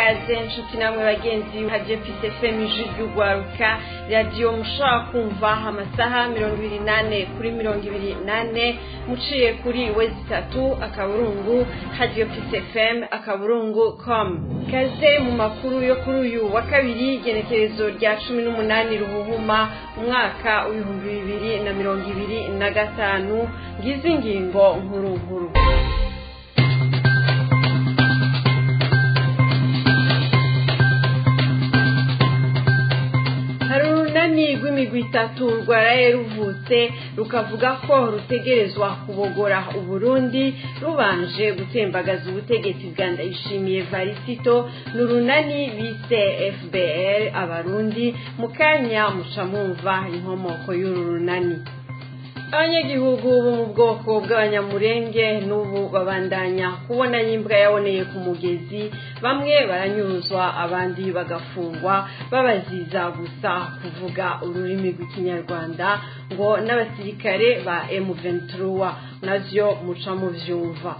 Ikaze nshuti namwe bagenzi, Radio Peace FM, ijwi ry'ugwaruka, radiyo mushobora kumva amasaha 24/24 muciye kuri w.radiopeacefm.com. Kaze mu makuru yo kuri uyu wa kabiri, igenekerezo rya 18 Ruhuhuma, umwaka w'2025. Ngizi ingingo nkuru nkuru. Urunani rw'imigwi itatu rwaraye ruvutse, rukavuga ko rutegerezwa kubogora Uburundi rubanje gutembagaza ubutegetsi bwa Ndayishimiye Varisito. Ni urunani bise FBR Abarundi. Mu kanya muca mwumva inkomoko y'uru runani. Abanyagihugu bo mu bwoko bw'Abanyamurenge n'ubu babandanya kubona n'imbwa yaboneye ku mugezi. Bamwe baranyuruzwa, abandi bagafungwa, babaziza gusa kuvuga ururimi rw'Ikinyarwanda, ngo n'abasirikare ba M23. Navyo muca muvyumva.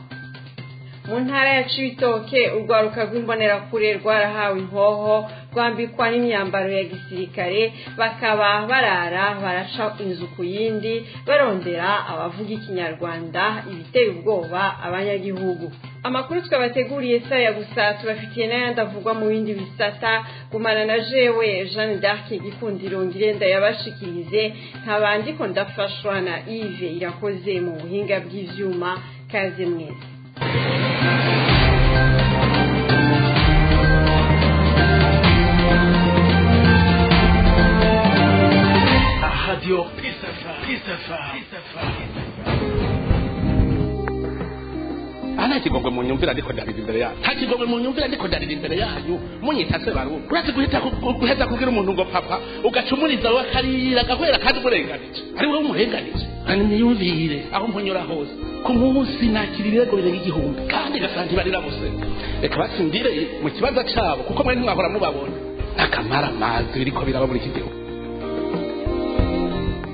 Mu ntara ya Cibitoke, urwaruka rw'Imbonerakure rwarahawe inkoho, rwambikwa n'imyambaro ya gisirikare, bakaba barara baraca inzu ku yindi barondera abavuga Ikinyarwanda, ibiteye ubwoba abanyagihugu. Amakuru twabateguriye saya gusa, tubafitiye n'ayandi avugwa mu bindi bisata. Gumana na jewe Jeanne d'Arc Gikundiro, ngirenda yabashikirize, nkaba ndiko ndafashwa na Yves Irakoze mu buhinga bw'ivyuma. Kaze mwese. Radio Peace FM. Peace FM. Aha nta kigongwe mu nyumvira, ndiko ndarira imbere yanyu. Nta kigongwe mu nyumvira, ndiko ndarira imbere yanyu. Munyita se barundi. Urazi guhita guheza kubwira umuntu ngo papa, ugacumuriza we akarira agahwera, kandi umurenganije. Ari wowe umurenganije. Kandi niyumvire aho mpunyura hose. Ku munsi nakira ibirego birenga 1000, kandi gasanga ntibarira bose. Reka basindire mu kibanza cabo, kuko mwe ntimwahora mubabona. Akamara amazi biriko biraba muri iki gihugu.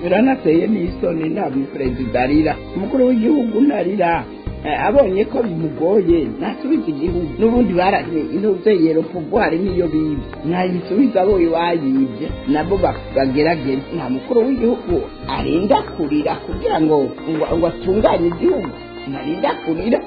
Biranateye n'isoni, nta perezida arira, umukuru w'igihugu ntarira. Abonye ko bimugoye ntasubiza igihugu. N'ubundi barahe intuzeyero pouvoir niyo bibye, ntayisubiza abo bayibye, nabo bagerageze. Nta mukuru w'igihugu arinda kurira kugira ngo atunganye igihugu, ntarinda kurira.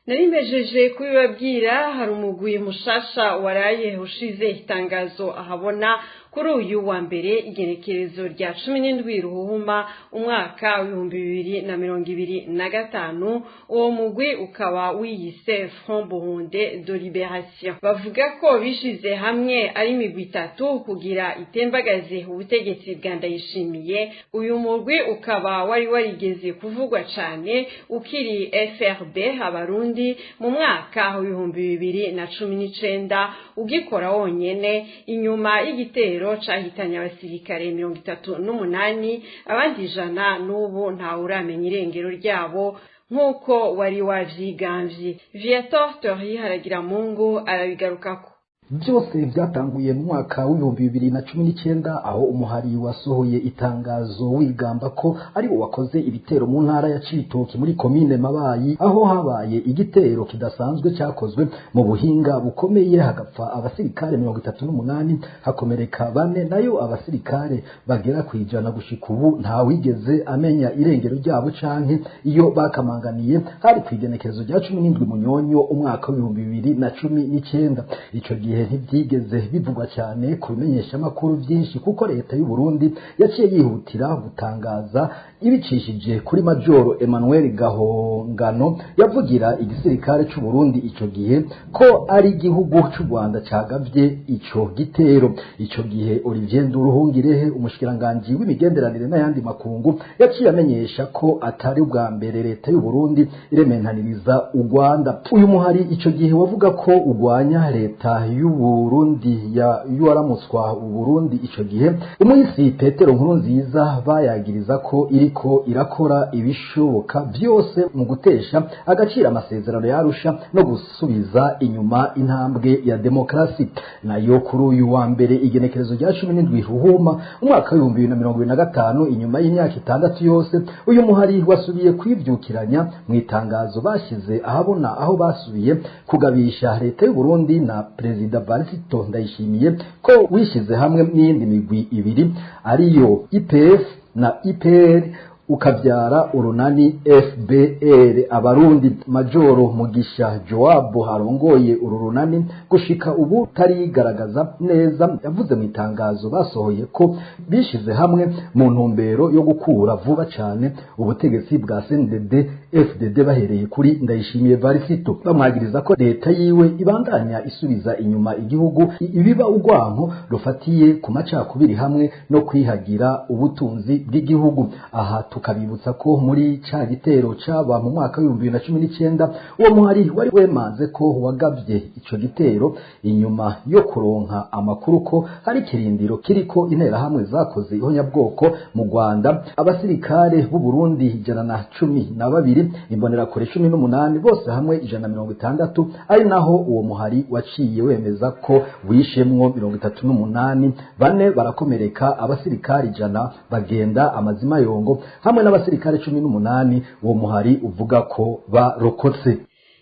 Narimejeje kubibabwira, hari umugwi mushasha waraye ushize itangazo ahabona kuri uyu wa mbere, igenekerezo rya 17 Ruhuhuma, umwaka w'2025. Uwo mugwi ukaba wiyise Front Burundais de Libération. Bavuga ko bishize hamwe ari imigwi itatu kugira itembagaze ubutegetsi bwa Ndayishimiye. Uyu mugwi ukaba wari warigeze kuvugwa cane ukiri FRB Abarundi mu mwaka w'2019, ugikora wonyene inyuma y'igitero cahitanye abasirikare 38, abandi 100 n'ubu ntawuramenya irengero ryabo, nk'uko wari wavyigambye. Viator Tori Haragiramungu arabigarukako. Byose byatanguye mu mwaka w'2019, aho umuhari wasohoye itangazo wigamba ko ari wo wakoze ibitero mu ntara ya Cibitoke, muri komine Mabayi, aho habaye igitero kidasanzwe cyakozwe mu buhinga bukomeye, hagapfa abasirikare 38, hakomereka bane, nayo abasirikare bagera ku 100 gushika ubu ntawigeze amenya irengero ryabo canke iyo bakamanganiye. Hari ku igenekerezo rya 17 Munyonyo, umwaka w'2019. Ico gihe ntibyigeze bivugwa cyane ku bimenyeshamakuru byinshi, kuko leta y'u Burundi yaciye yihutira gutangaza ibicishije kuri Majoro Emmanuel Gahongano yavugira igisirikare cy'u Burundi ico gihe, ko ari igihugu cy'u Rwanda cagavye ico gitero. Ico gihe Olivier Nduruhungirehe, umushikiranganji w'imigenderanire n'ayandi makungu, yaciye amenyesha ko atari ubwa mbere leta y'u Burundi irementaniriza u Rwanda. Uyu muhari ico gihe wavuga ko urwanya leta y'u y'u Burundi ya yuwaramutswa u Burundi ico gihe umuhisi Petero Nkurunziza, bayagiriza ko iriko irakora ibishoboka byose mu gutesha agaciro amasezerano yarusha no gusubiza inyuma intambwe ya demokrasi. Nayo kuri uyu wa mbere igenekerezo rya 17 Ruhuma umwaka wa 2025, inyuma y'imyaka 6 yose, uyu muhari wasubiye kwivyukiranya mu itangazo bashize ahabona, aho basubiye kugabisha leta y'u Burundi na Perezida Varisito Ndayishimiye ko wishize hamwe n'iyindi migwi ibiri ariyo IPF na IPR ukabyara urunani FBR Abarundi. Majoro Mugisha Joab harongoye uru runani gushika ubu tarigaragaza neza, yavuze mu itangazo basohoye ko bishize hamwe mu ntumbero yo gukura vuba cyane ubutegetsi bwa CNDD FDD bahereye kuri Ndayishimiye Varisito. Bamwagiriza ko leta yiwe ibandanya isubiza inyuma igihugu, ibiba urwanko rufatiye ku macakubiri hamwe no kwihagira ubutunzi bw'igihugu. Aha tukabibutsa ko muri ca gitero caba mu mwaka wa 2019 uwo muhari wari wemanze ko wagavye ico gitero inyuma yo kuronka amakuru ko hari kirindiro kiriko interahamwe zakoze ihonyabwoko mu Rwanda. Abasirikare b'u Burundi 112, imbonerakure 18, bose hamwe 160, ari naho uwo muhari waciye wemeza ko wishemwo 38, bane barakomereka, abasirikare 100 bagenda amazima yongo hamwe n'abasirikare 18 uwo muhari uvuga ko barokotse.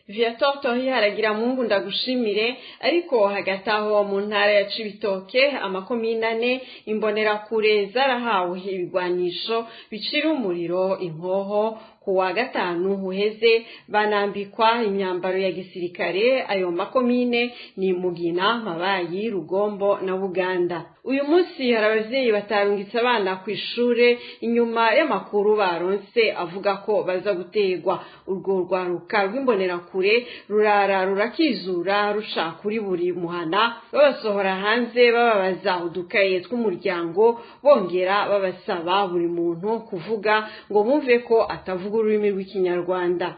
Viator Tohi haragira Mungu ndagushimire. Ariko hagati aho mu ntara ya Cibitoke amakomine ane imbonerakure zarahawe ibigwanisho bicira umuriro inkoho ku wa gatanu uheze, banambikwa imyambaro ya gisirikare. Ayo makomine ni Mugina, Mabayi, Rugombo na Buganda. Uyu munsi hari abavyeyi batarungitse abana ku ishure inyuma y'amakuru baronse avuga ko baza gutegwa. Urwo rwaruka rw'imbonerakure rurara rurakizura ruca kuri buri muhana, babasohora hanze, bababaza udukaye tw'umuryango, bongera babasaba buri muntu kuvuga ngo bumve ko atavuga ururimi rw'ikinyarwanda.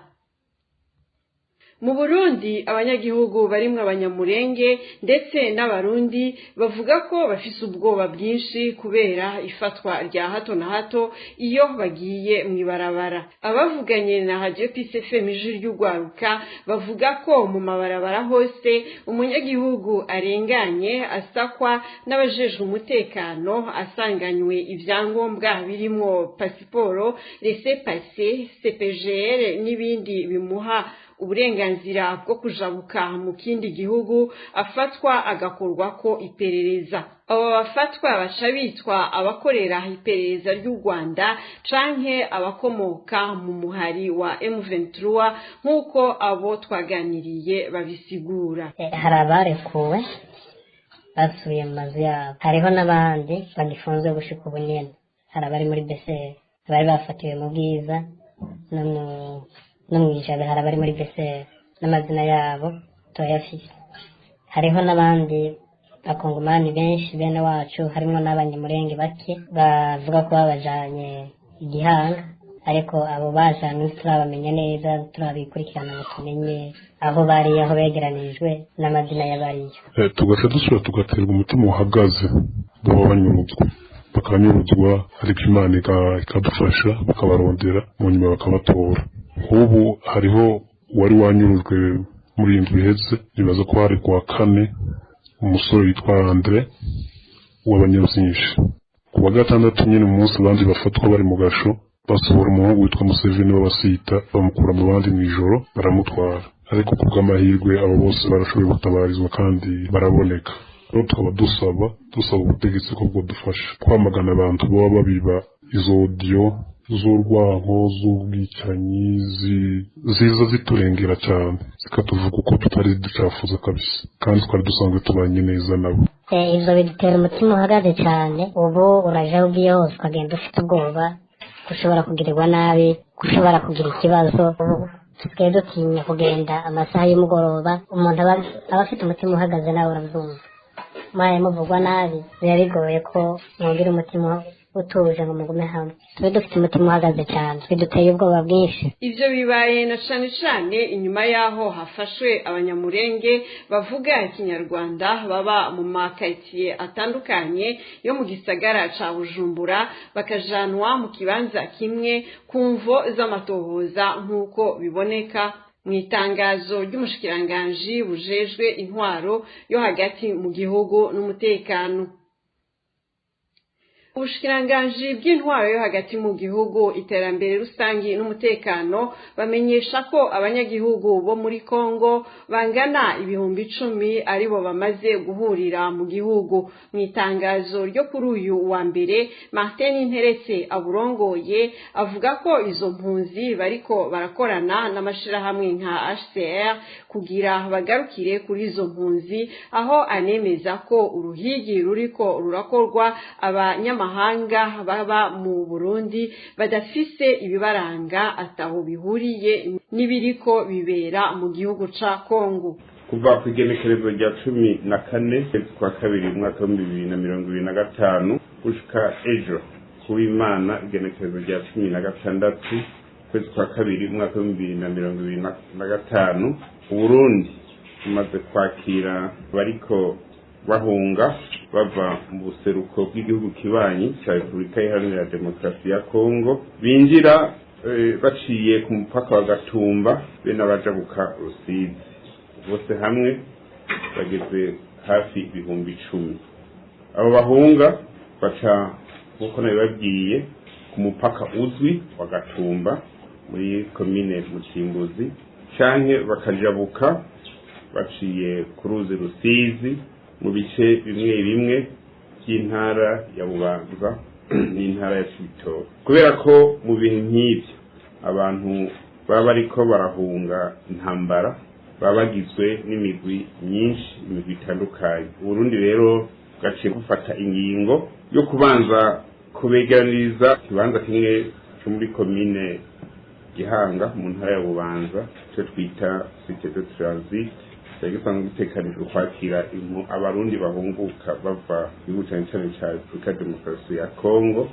Mu Burundi abanyagihugu barimwe abanyamurenge ndetse n'abarundi bavuga ko bafise ubwoba bwinshi kubera ifatwa rya hato na hato iyo bagiye mw'ibarabara. Abavuganye na Radio Peace FM ijwi ry'urwaruka bavuga ko mu mabarabara hose umunyagihugu arenganye asakwa n'abajejwe umutekano asanganywe ivyangombwa birimwo pasiporo, laissez-passer, CPGR n'ibindi bimuha uburenganzira bwo kujabuka mu kindi gihugu, afatwa agakorwa ko iperereza. Abo bafatwa baca bitwa abakorera iperereza ry'u Rwanda canke abakomoka mu muhari wa M23, nk'uko abo twaganiriye babisigura. Hari abarekuwe basubiye mu mazu yabo, hariho n'abandi bagifunzwe gushika ubu nyene. Hari abari muri BCR bari bafatiwe mu Bwiza no mw'ijabe, hari abari muri BCR n'amazina yabo turayafise. Hariho n'abandi bakongomani benshi bene wacu, harimo n'abanyamurenge bake bavuga ko babajanye igihanga, ariko abo bajanywe turabamenya neza, turabikurikirana ngo tumenye aho bari, aho begeranijwe n'amazina y'abariyo. Tugaca dusubira tugaterwa umutima uhagaze, baba banyuruzwa bakanyuruzwa, ariko Imana ikadufasha bakabarondera mu nyuma bakabatora. Nk'ubu hariho uwari wanyurujwe muri iyi ndwi iheze, nibaza ko hari kuwa kane, umusore witwa Andre w'abanyabyinshi. Ku wa gatandatu nyine umunsi abandi bafatwa bari mu gasho, basohora umuhungu witwa Museveni w'abasita, bamukura mu bandi mu ijoro baramutwara, ariko ku bw'amahirwe abo bose barashoboye gutabarizwa kandi baraboneka. Rero tukaba dusaba ubutegetsi ko bwodufasha kwamagana abantu baba babiba izo odiyo z'urwanko z'ubwicanyi ziza ziturengera cyane, zikatuvuga uko tutari ducafuza kabisa, kandi twari dusanzwe tubanye neza nabo. Ivyo bidutera umutima uhagaze cyane. Ubu uraja aho ugiye hose ukagenda ufite ubwoba ko ushobora kugirirwa nabi, ko ushobora kugira ikibazo. Ubu dusigaye dutinya kugenda amasaha y'umugoroba, umuntu aba afite umutima uhagaze, nawe urabyumva. Mwaye muvugwa nabi, biba bigoye ko mwumvira umutima utuje ngo mugume hamwe, tube dufite umutima uhagaze cyane, biduteye ubwoba bwinshi. Ivyo bibaye na cane cane inyuma yaho hafashwe Abanyamurenge bavuga Ikinyarwanda baba mu makaritsiye atandukanye yo mu gisagara ca Bujumbura, bakajanwa mu kibanza kimwe ku mvo z'amatohoza, nk'uko biboneka mu itangazo ry'umushikiranganji bujejwe intwaro yo hagati mu gihugu n'umutekano. Ubushikiranganji bw'intwaro yo hagati mu gihugu, iterambere rusangi n'umutekano bamenyesha ko abanyagihugu bo muri Kongo bangana 10,000 aribo bamaze guhurira mu gihugu. Mu itangazo ryo kuri uyu wa mbere, Martin Nteretse aburongoye avuga ko izo mpunzi bariko barakorana n'amashirahamwe nka HCR kugira bagarukire kuri izo mpunzi, aho anemeza ko uruhigi ruriko rurakorwa abanyamahanga baba mu Burundi badafise ibibaranga ataho bihuriye n'ibiriko bibera mu gihugu ca Kongo. Kuva ku igenekerezo rya 14 kwa kabiri umwaka w'2025 gushika ejo kuw'Imana igenekerezo rya 16 kwezi kwa kabiri umwaka w'2025, Uburundi bumaze kwakira bariko bahunga bava mu buseruko bw'igihugu kibanyi cya Repubulika Iharanira Demokarasi ya Kongo, binjira baciye ku mupaka wa Gatumba be n'abajabuka Rusizi. Bose hamwe bageze hafi 10,000. Abo bahunga baca, nk'uko nabibabwiye, ku mupaka uzwi wa Gatumba muri komine Mutimbuzi, canke bakajabuka baciye ku ruzi Rusizi mu bice bimwe bimwe by'intara ya Bubanza n'intara ya Cibitoke. Kubera ko mu bihe nk'ibyo abantu baba bariko barahunga intambara baba bagizwe n'imigwi myinshi, imigwi itandukanye, Uburundi rero bwaciye bufata ingingo yo kubanza kubegeraniriza ikibanza kimwe cyo muri komine Gihanga mu ntara ya Bubanza, icyo twita site de transit, cyari gisanzwe gitekanijwe kwakira Abarundi bahunguka bava gihugu cyane cyane cya Repubulika Demokarasi ya Kongo,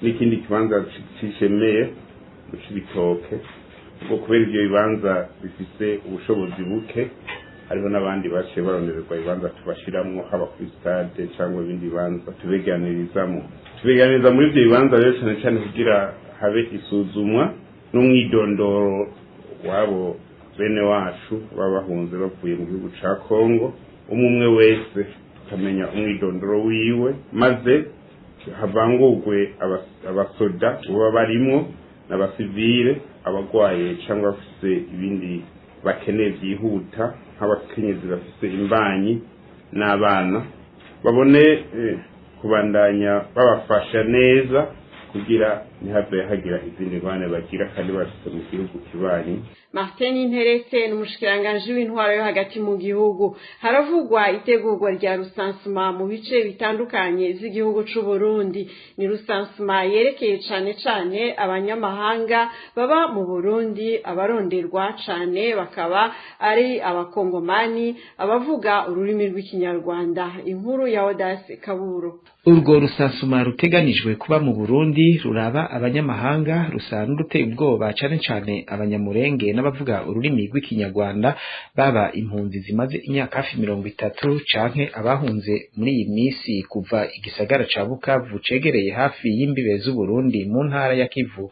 n'ikindi kibanza cishemeye mu Cibitoke. Ubwo kubera ivyo bibanza bifise ubushobozi buke, hariho n'abandi baciye barondererwa ibibanza tubashiramwo, haba kuri stade cyangwa ibindi bibanza tubeganirizamwo. Tubeganiriza muri ivyo bibanza rero cyane cyane kugira habe isuzumwa n'umwidondoro wabo bene wacu baba bahunze bavuye mu gihugu ca Kongo, umwe umwe wese tukamenya umwidondoro wiwe, maze havangurwe abasoda baba barimwo n'abasivile, abagwaye cyangwa bafise ibindi bakeneye byihuta, nk'abakenyezi bafise imbanyi n'abana, babone kubandanya babafasha neza kugira ntihave hagira izindi ngorane bagira kandi bashitse mu gihugu kibanyi. Martin Nteretse ni umushikiranganji w'intwaro yo hagati mu gihugu. Haravugwa itegurwa rya recensement mu bice bitandukanye z'igihugu c'u Burundi. Ni recensement yerekeye cane cane abanyamahanga baba mu Burundi, abaronderwa cane bakaba ari Abakongomani abavuga ururimi rw'Ikinyarwanda. Inkuru ya Odas Kaburo. Urwo rusansuma ruteganijwe kuba mu Burundi ruraba abanyamahanga rusa n'uruteye ubwoba cane cane Abanyamurenge n'abavuga ururimi rw'Ikinyarwanda, baba impunzi zimaze imyaka hafi 30 canke abahunze muri iyi misi kuva igisagara ca Bukavu cegereye hafi y'imbibe z'Uburundi mu ntara ya Kivu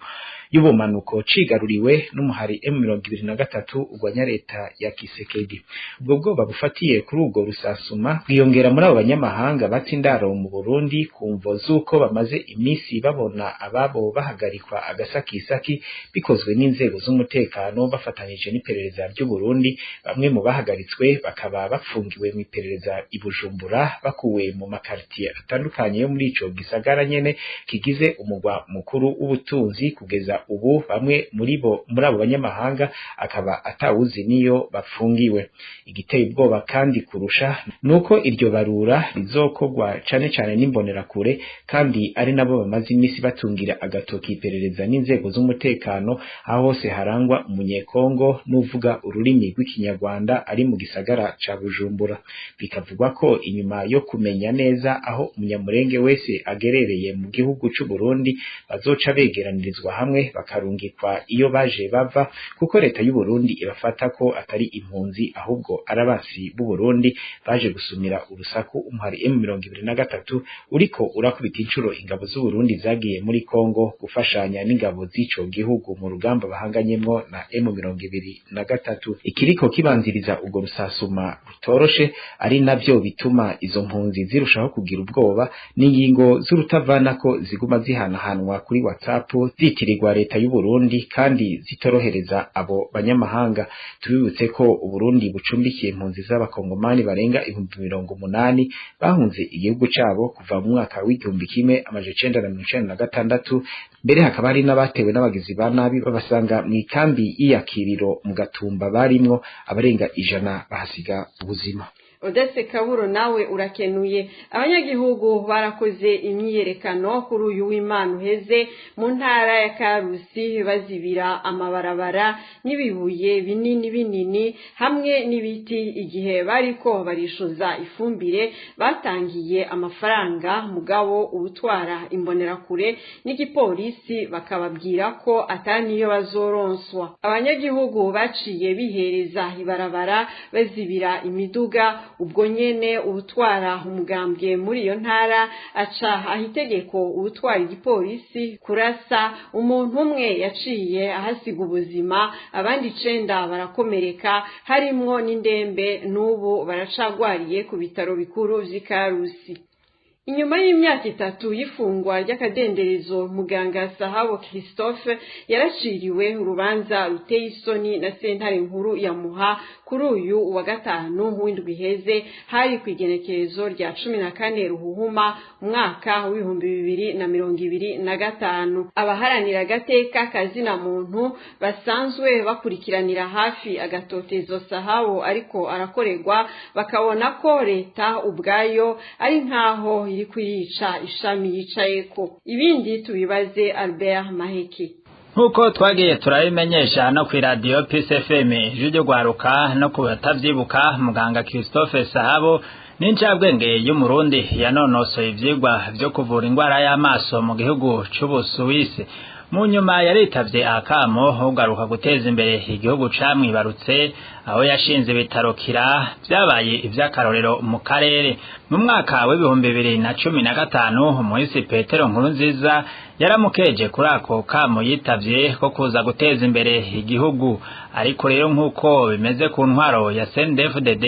y'ubumanuko cigaruriwe n'umuhari M23 urwanya leta ya Kisekedi. Ubwo bwoba bufatiye kuri urwo rusasuma bwiyongera muri abo banyamahanga batindaro mu Burundi kumvo z'uko bamaze imisi babona ababo bahagarikwa agasakisaki bikozwe n'inzego z'umutekano bafatanyije n'iperereza ry'u Burundi. Bamwe mu bahagaritswe bakaba bapfungiwe mu iperereza i Bujumbura, bakuwe mu makartier atandukanye yo muri ico gisagara nyene kigize umugwa mukuru w'ubutunzi. Kugeza Gushika ubu bamwe muri bo muri abo banyamahanga akaba atawuzi niyo bapfungiwe. Igiteye ubwoba kandi kurusha nuko iryo barura rizokorwa cane cane n'imbonerakure, kandi ari nabo bamaze imisi batungira agatoki iperereza n'inzego z'umutekano aho hose harangwa umunyekongo n'uvuga ururimi rw'ikinyarwanda ari mu gisagara ca Bujumbura. Bikavugwa ko inyuma yo kumenya neza aho umunyamurenge wese agerereye mu gihugu c'u Burundi bazoca begeranirizwa hamwe bakarungikwa iyo baje bava, kuko leta y'u Burundi ibafata ko atari impunzi ahubwo arabasi b'u Burundi baje gusumira urusaku umuhari M23 uriko urakubita incuro ingabo z'u Burundi zagiye muri Kongo gufashanya n'ingabo z'ico gihugu mu rugamba bahanganyemwo na M23. Ikiriko kibanziriza ubwo rusasuma rutoroshe ari navyo bituma izo mpunzi zirushaho kugira ubwoba n'ingingo z'urutavanako ziguma zihanahanwa kuri WhatsApp zitirirwa leta y'u Burundi kandi zitorohereza abo banyamahanga. Tubibutse ko Uburundi bucumbikiye impunzi z'abakongomani barenga 80,000 bahunze igihugu cabo kuva mu mwaka w'1996, mbere hakaba hari n'abatewe n'abagizi ba nabi babasanga mu ikambi y'iyakiriro mu Gatumba barimwo abarenga 100 bahasiga ubuzima. Odesse Kaburo nawe urakenuye. Abanyagihugu barakoze imyiyerekano kuri uyu w'Imana uheze mu ntara ya Karusi bazibira amabarabara n'ibibuye binini binini hamwe n'ibiti igihe bariko barishuza ifumbire batangiye amafaranga, mugabo ubutwara imbonerakure n'igipolisi bakababwira ko ataniyo bazoronswa. Abanyagihugu baciye bihereza ibarabara bazibira imiduga. Ubwo nyene ubutwara umugambwe muri iyo ntara aca ahitegeko ubutwara igipolisi kurasa umuntu umwe yaciye ahasiga ubuzima, abandi 9 barakomereka harimwo n'indembe n'ubu baracagwariye ku bitaro bikuru vy'Ikarusi. Inyuma y'imyaka 3 y'ifungwa ry'akadenderezo, muganga Sahabo Christophe yaraciriwe urubanza ruteye isoni na sentare nkuru ya Muha kuri uyu wa gatanu w'indwi iheze, hari ku igenekerezo rya 14 Ruhuhuma umwaka w'2025. Abaharanira agateka kazina muntu basanzwe bakurikiranira hafi agatotezo Sahabo ariko arakorerwa, bakabona ko leta ubwayo ari nkaho iri kuyica ishami yicayeko. Ibindi tubibaze Albert Maheke. Nkuko twagiye turabimenyesha no ku radio Peace FM ijwi ryo gwaruka no ku batavyibuka, muganga Christophe Sahabo n'incabwenge y'umurundi yanonosoye ivyigwa vyo kuvura ingwara y'amaso mu gihugu c'Ubusuwisi. Mu nyuma yaritavye akamo ugaruka guteza imbere igihugu camwibarutse, aho yashinze ibitaro Kira vyabaye ivy'akarorero mu karere. Mu mwaka w'2015 umuhisi Petero Nkurunziza yaramukeje kuri ako kamo yitavye ko kuza guteza imbere igihugu. Ariko rero nkuko bimeze ku ntwaro ya CNDD-FDD,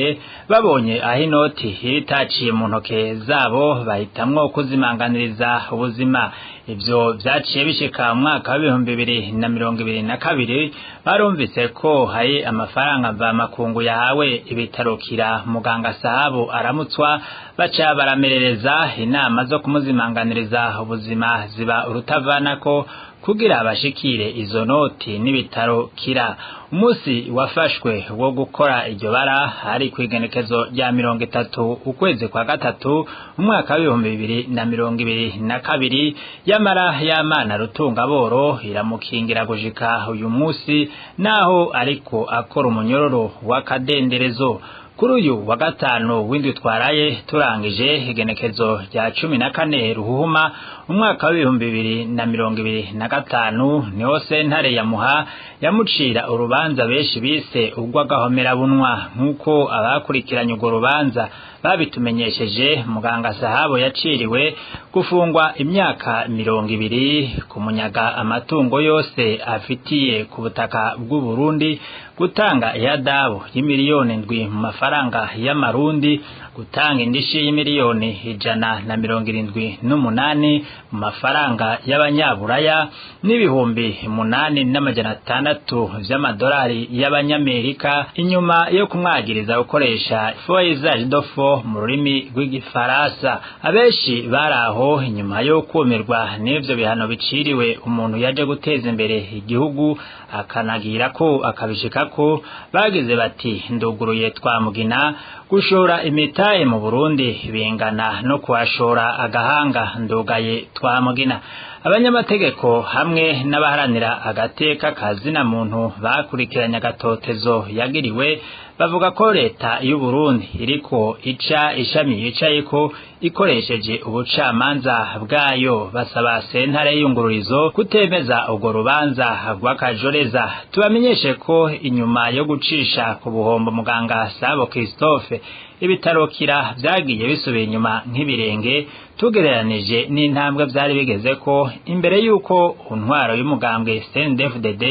babonye aho inoti itaciye mu ntoke zabo bahitamwo kuzimanganiriza ubuzima. Ivyo vyaciye bishika mu mwaka w'2022 barumvise ko hari amafaranga mvamakungu yahawe ibitaro Kira muganga Sahabo aramutswa, baca baramerereza inama zo kumuzimanganiriza ubuzima ziba urutavanako kugira abashikire izo noti n'ibitaro Kira. Umusi wafashwe wo gukora iryo bara hari kwigenekezo rya 30 ukwezi kwa gatatu umwaka w'2022, yamara y'amana rutunga boro iramukingira gushika uyu musi naho ariko akora umunyororo w'akadenderezo. Kuri uyu wa gatanu w'indwi twaraye turangije igenekezo rya 14 Ruhuhuma umwaka w'2025 niho sentare ya Muha yamucira urubanza benshi bise urw'agahomera bunwa. Nkuko abakurikiranye urwo rubanza babitumenyesheje, muganga Sahabo yaciriwe gufungwa imyaka 20, kumunyaga amatungo yose afitiye ku butaka bw'u Burundi, gutanga ihadabu y'imiliyoni 7 mu mafaranga y'amarundi, gutanga indishi y'imiliyoni 178 mu mafaranga y'abanyaburaya n'ibihumbi 8,600 vy'amadolari y'abanyamerika, inyuma yo kumwagiriza gukoresha faux usage de faux mu rurimi rw'igifaransa. Abenshi baraho inyuma yo kumirwa n'ivyo bihano biciriwe umuntu yaje guteza imbere igihugu akanagira ko akabishikako, bagize bati nduguruye twamugina. Gushora imitahe mu Burundi bingana no kuhashora agahanga, ndugaye twamugina. Abanyamategeko hamwe n'abaharanira agateka kazina muntu bakurikiranye agatotezo yagiriwe bavuga ko leta y'u Burundi iriko ica ishami yicayeko ikoresheje ubucamanza bwayo. Basaba sentare y'iyungururizo kutemeza urwo rubanza rw'akajoreza. Tubamenyeshe ko inyuma yo gucisha ku buhombo muganga Sabo Christophe, ibitaro Kira vyagiye bisubira inyuma nk'ibirenge tugereranije n'intambwe vyari bigeze ko imbere y'uko intwaro y'umugambwe CNDD-FDD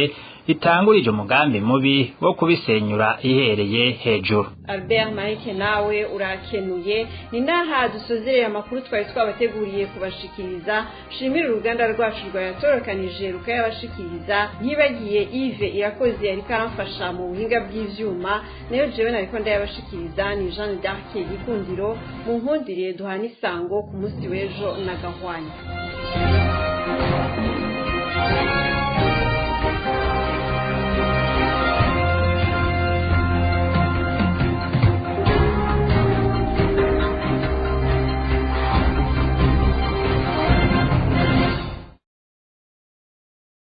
itangurije umugambi mubi wo kubisenyura ihereye hejuru. Albert Mike, nawe urakenuye. Ni naha dusozereye amakuru twari twabateguriye kubashikiriza. Shimira uruganda rwacu rwayatorokanije rukayabashikiriza, ntibagiye Yves Irakoze yariko aramfasha mu buhinga bw'ivyuma, nayo jewe nariko ndayabashikiriza ni Jeanne d'Arc Gikundiro. Mu nkundire duhana isango ku munsi w'ejo na gahwanya.